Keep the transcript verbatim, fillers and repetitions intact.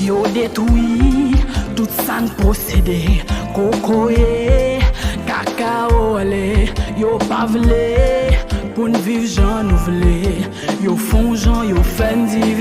Yo detwi tout sa n posede, kokoye, kakaole. Yo pa vle pou n viv jan nou vle. Yo fè yon jan, yo fè n di